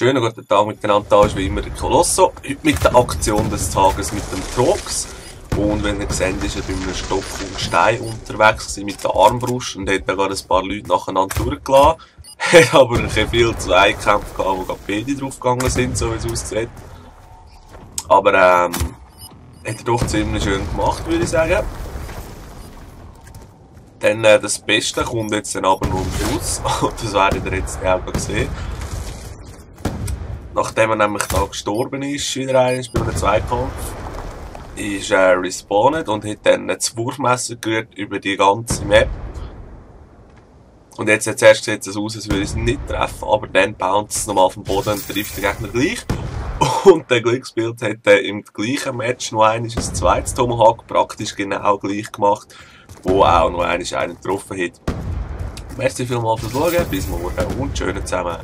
schönen guten Tag miteinander, da ist wie immer der Colosso. Heute mit der Aktion des Tages mit dem Trox. Und wenn ihr seht, ist er bei einem Stock und Stein unterwegs mit der Armbrust und hat da gerade ein paar Leute nacheinander durchgelassen. Hat aber viel Zweikämpfe gehabt, wo gerade beide draufgegangen sind, so wie es aussieht. Aber hat er doch ziemlich schön gemacht, würde ich sagen. Dann das Beste kommt jetzt dann aber nur am Schluss. Das werdet ihr jetzt auch sehen. Nachdem er nämlich da gestorben ist, wieder eines bei einem Zweikampf, ist er respawned und hat dann das Wurfmesser gerührt über die ganze Map. Und jetzt zuerst sieht es aus, als würde ich es nicht treffen, aber dann bounce es nochmal auf den Boden und trifft den Gegner gleich. Und der Glücksbild hat im gleichen Match noch ein zweites Tomahawk praktisch genau gleich gemacht, wo auch noch einen getroffen hat. Merci vielmals fürs Schauen, bis morgen und schönen zusammen.